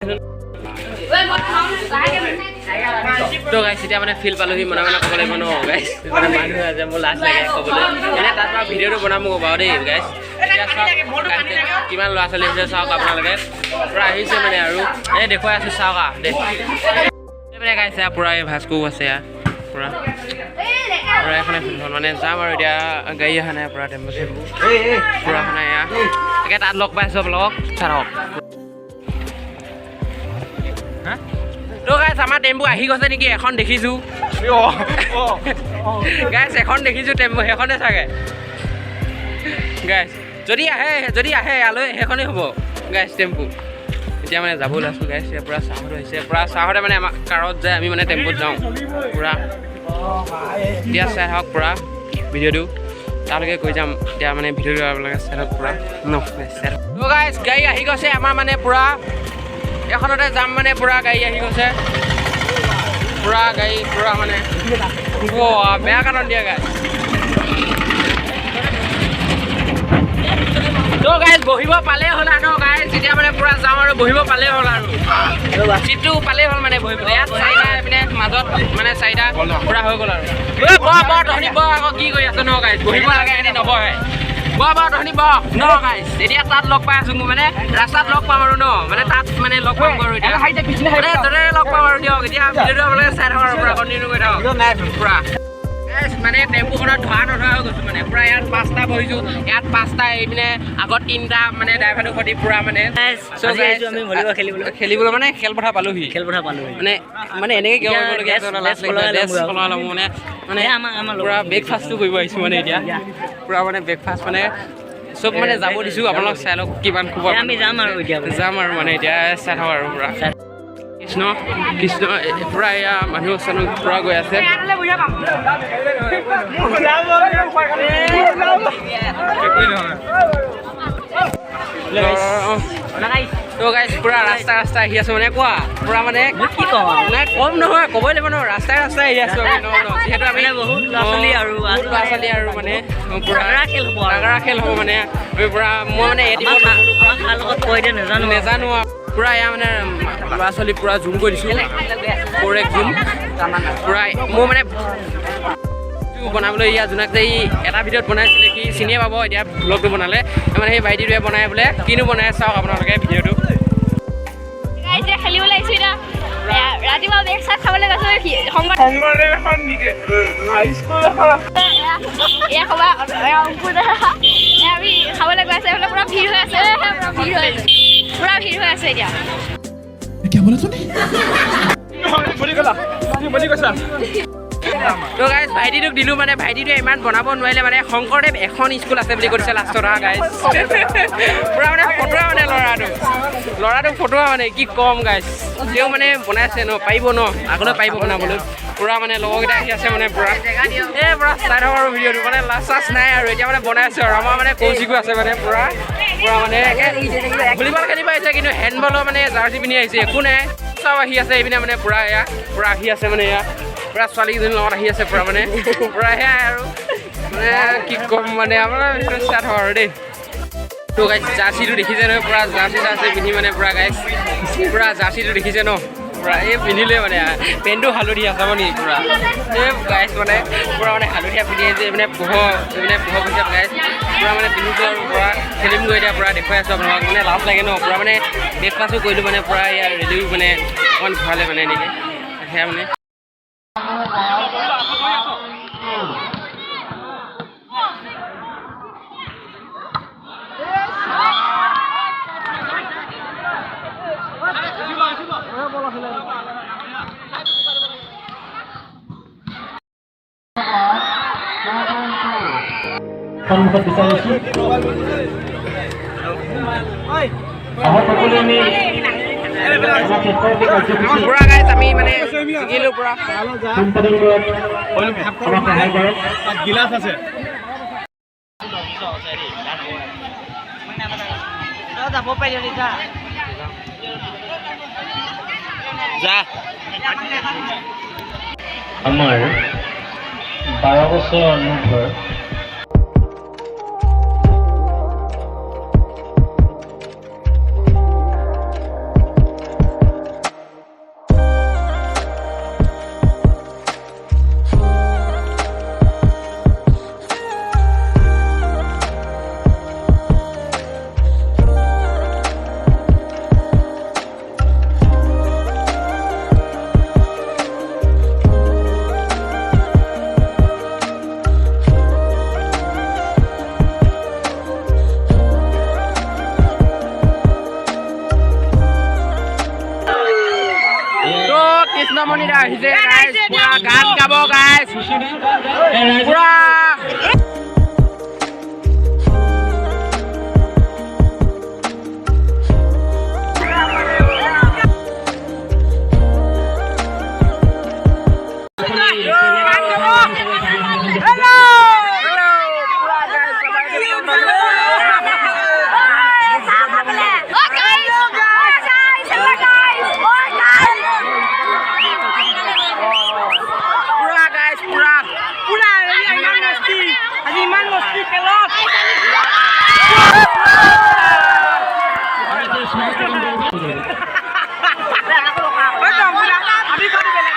তো গাইছ, এতিয়া মানে ফিল্ড পালোহি। মানে মানে ক'ব লাগিব ন গাইছ, মানে মানুহ আছে, মোৰ লাজ লাগে ক'বলৈ। এনে তাত মই ভিডিঅ'টো বনাম বাৰু দেই গাইছ। এতিয়া চাওক কিমান ল'ৰা ছোৱালী আহিছে, চাওক আপোনালোকে, পূৰা আহিছে মানে। আৰু এই দেখুৱাই আছোঁ, চাওক দেই। মানে গাইছ, এয়া পূৰা এই ভাস্কো আছে, এয়া পূৰা পূৰা এখনে ফিল্ডখন মানে যাম। আৰু এতিয়া গাড়ী অহা নাই, পূৰা টেম্পু চেম্পু পূৰা অহা নাই। এয়া তাকে তাত লগ পাইছোঁ আপোনালোকক, চাই থাকক। তো গাইছ, আমাৰ টেম্পু আহি গৈছে নেকি? এখন দেখিছোঁ গাইছ, এখন দেখিছোঁ টেম্পু, সেইখনে চাগে গাইছ। যদি আহে ইয়ালৈ, সেইখনেই হ'ব গাইছ টেম্পু। এতিয়া মানে যাব ওলাইছোঁ গাইছ। ইয়াৰ পূৰা চাহত আহিছে, পূৰা চাহতে মানে আমাৰ কাৰত যায়, আমি মানে টেম্পুত যাওঁ পূৰা। এতিয়া চাই থাকক পূৰা ভিডিঅ'টো, তালৈকে গৈ যাম। এতিয়া মানে ভিডিঅ'টো আপোনালোকে চাই থাকক পূৰা ন। চাই থাকক। তো গাইছ, গাড়ী আহি গৈছে আমাৰ, মানে পূৰা এখনতে যাম। মানে পূৰা গাড়ী আহি গৈছে, পূৰা গাড়ী পূৰা মানে বেয়া কাৰণ দিয়া গাড়ী। তো গাইজ, বহিব পালেই হ'ল আৰু ন গাইজ। যেতিয়া মানে পূৰা যাওঁ আৰু বহিব পালেই হ'ল আৰু চিটটো পালেই হ'ল মানে বহিবলৈ। ইয়াত চাৰিটা, এইপিনে মাজত মানে চাৰিটা, পূৰা হৈ গ'ল আৰু। ঐ বহ বহ, তহঁতি বহ আকৌ, কি কৰি আছ ন গাইজ? বহিব লাগে, এনে নবহে। বহ বহ, তহঁতি বহ ন গাইজ। এতিয়া তাত লগ পাই আছো, মানে ৰাস্তাত লগ পাম আৰু ন, মানে তাত মানে লগ পাম বাৰু। এতিয়া মানে য'তে লগ পাম আৰু দিয়ক। এতিয়া ভিডিঅ'টো আপোনালোকে চাই থাকক আৰু পূৰা কণ্টিনিউ কৰি থাকক পূৰা। মানে টেম্পুখনত ধৰা নধৰা হৈ গৈছোঁ, মানে পূৰা ইয়াত পাঁচটা বহিছোঁ, ইয়াত পাঁচটা, এইপিনে আগত তিনিটা, মানে ড্ৰাইভাৰটোৰ সৈতে পূৰা মানে। আজি আহিছোঁ আমি ভলীবল খেলিবলৈ। খেলিবলৈ মানে খেলপথাৰ পালোহি। খেলপথাৰ পালোঁ। মানে মানে এনেকে কিয় এতিয়া কৰিবলগীয়া হৈছে? লাজ ড্ৰেছ লাগিছে। সলাই ড্ৰেছ ল'ম আৰু। সলাই ল'ম মানে মানে এই আমাৰ পূৰা লগৰ ব্ৰেকফাষ্টটো কৰিব আহিছোঁ। মানে এতিয়া পূৰা মানে ব্ৰেকফাষ্ট মানে চব মানে যাব দিছোঁ আপোনালোক, চাই লওক কিমান খোৱা। আমি যাম আৰু এতিয়া মানে। যাম আৰু মানে এতিয়া চাই থাকক আৰু পূৰা। কৃষ্ণ কৃষ্ণ, পূৰা এয়া মানুহ চানুহ পূৰা গৈ আছে। তো গাইজ, পূৰা ৰাস্তা ৰাস্তা আহি আছো মানে। কোৱা পূৰা মানে কি কওঁ আৰু? নাই কম নহয়, ক'বই লাগিব ন, ৰাস্তাই ৰাস্তাই আহি আছো আমি ন ন যিহেতু আমি মানে বহুত ল'ৰা ছোৱালী আৰু বহুত ল'ৰা ছোৱালী আৰু মানে পূৰা তাগৰা খেল হ'ব আৰু। তাগৰা খেল হ'ব। মানে আমি পূৰা মই মানে এই টিমত আমাক কাৰ লগত কয় এতিয়া নাজানো আৰু। নেজানো আৰু। পূৰা এয়া মানে ল'ৰা ছোৱালী পূৰা জুম কৰি দিছোঁ, ফ'ৰ জুম পূৰা। মোৰ মানে বনাবলৈ ইয়াত জোনাক যে ই এটা ভিডিঅ'ত বনাইছিলে, সি চিনিয়ে পাব। এতিয়া ব্লগটো বনালে মানে সেই ভাইটিটোৱে বনাই বোলে, কিনো বনাই চাওক আপোনালোকে ভিডিঅ'টো। এতিয়া খেলিবলৈ আহিছো। এতিয়া এয়া ৰাতিপুৱা ব্ৰেকফাষ্ট খাবলৈ গৈছো। সংবাদ এয়া খাবা, এয়া অংকুৰ দা। এয়া আমি খাবলৈ গৈ আছে। এইফালে পুৰা ভিৰ হৈ আছে, পুৰা ভিৰ হৈ আছে, পুৰা ভিৰ হৈ আছে এতিয়া। क्या बोला तूने? তো গাইজ, ভাইটিটোক দিলোঁ, মানে ভাইটিটোৱে ইমান বনাব নোৱাৰিলে। মানে শংকৰদেৱ এখন স্কুল আছে বুলি কৈছে লাষ্টত। হা গাইজ, পূৰা মানে ফটোৱা, মানে ল'ৰাটো ফটোৱা, মানে কি ক'ম গাইজ। তেওঁ মানে বনাইছে ন, পাৰিব ন, আগলৈ পাৰিব বনাবলৈ। পূৰা মানে লগৰকেইটা আহি আছে, মানে পূৰা এই পূৰা চাই থাকক আৰু ভিডিঅ'টো। মানে লাজ চাজ নাই আৰু এতিয়া মানে বনাই আছোঁ আৰু আমাৰ মানে কৌশিকো আছে। মানে পূৰা পূৰা মানে ভলীবল খেলিব আহিছে, কিন্তু হেণ্ডবলৰ মানে জাৰ্চি পিন্ধি আহিছে। একো নাই, চব আহি আছে এইপিনে। মানে পূৰা এয়া পূৰা আহি আছে, মানে এয়া পূৰা ছোৱালীকেইজনীৰ লগত আহি আছে পূৰা। মানে পূৰা সেয়াই আৰু মানে কি ক'ম, মানে আপোনাৰ চাই থাকক আৰু দেই। তো গাইজ, জাৰ্চিটো দেখিছে নহয়? পূৰা জাৰ্চি চাৰ্চি পিন্ধি মানে পূৰা গাইজ, পূৰা জাৰ্চিটো দেখিছে ন? পূৰা এই পিন্ধিলে মানে পেণ্টটো হালধীয়া, চাব নেকি পূৰা। এই গাইজ, মানে পূৰা মানে হালধীয়া পিন্ধি আহিছে। এইপিনে পোহৰ, এইপিনে পোহৰ গৈছে গাইজ। পূৰা মানে পিন্ধিছোঁ আৰু পূৰা খেলিমগৈ। এতিয়া পূৰা দেখুৱাই আছোঁ আপোনালোকক। মানে লাজ লাগে ন পূৰা। মানে ব্ৰেকফাষ্টো কৰিলোঁ, মানে পূৰা ইয়াৰ ৰেডিও, মানে অকণমান ঘূৰালে মানে এনেকৈ সেয়া মানে। সন্মুখত বিচাৰিছোঁ, আহক সকলোৱে আমি আমাৰ শেষৰ কাৰ্যসূচী পূৰা গাইজ, আমি মানে জিকিলোঁ পূৰা। সম্পাদন কৰাত আমাক সহায় কৰক। গিলাচ আছে। যাব পাৰিলি যা। যা। আমাৰ 12 বছৰ অনুৰ্ধৰ কৃষ্ণমণি দা আহিছে গাইজ, পুৰা গান গাব গাইজ, পুৰা। অ গাইজ, অ গাইজ, অ গাইজ, পুৰা গাইজ, পুৰা পুৰা ইমান মস্তি আজি, ইমান মস্তি খেলত। আমি বেলেগ।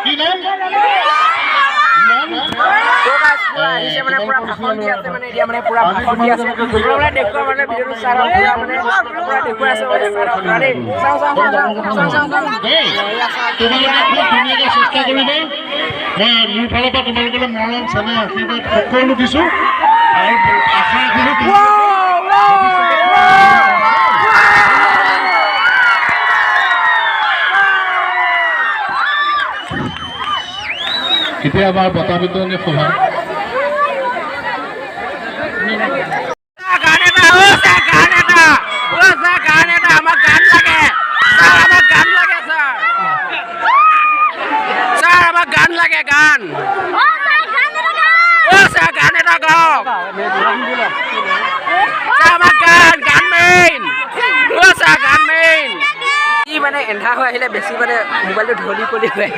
কি নাম? নাম? তো গাইজ, পুৰা আহিছে মানে, পুৰা ভাষণ দি আছে মানে, এতিয়া মানে পুৰা ভাষণ দি আছে পুৰা মানে। দেখুওৱা মানে ভিডিঅ'টো চাই থাকক, পুৰা মানে পুৰা দেখুৱাই আছে মানে, চাই থাকক পুৰা দেই। চাওঁ চাওঁ চাওঁ চাওঁ চাওঁ চাওঁ। দেই, তোমালোকে খুব ধুনীয়াকৈ চেষ্টা কৰিবা। মই মোৰ ফালৰ পৰা তোমালোকলৈ মৰম, চেনেহ, আশীৰ্বাদ সকলো দিছোঁ আৰু আশা ৰাখিছোঁ তোমালোকে এতিয়া আমাৰ বঁটা বিতৰণী সভা। গান এটা, অ ছাৰ, গান এটা, অ ছাৰ, গান এটা, আমাক গান লাগে ছাৰ, আমাক গান লাগে ছাৰ, ছাৰ আমাক গান লাগে, গান। অ ছাৰ, গান এটা গাওক। অ ছাৰ, গান এটা গাওক ছাৰ, আমাক গান, গান মেইন, অ ছাৰ, গান মেইন। কি মানে এন্ধাৰ হৈ আহিলে বেছি মানে মোবাইলটো ঢলি পলি হৈ,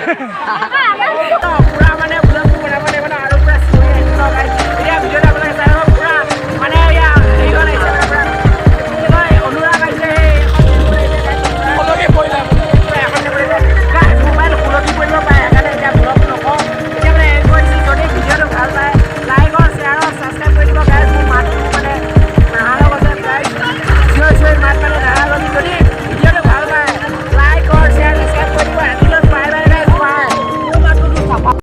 পুৰা মানে।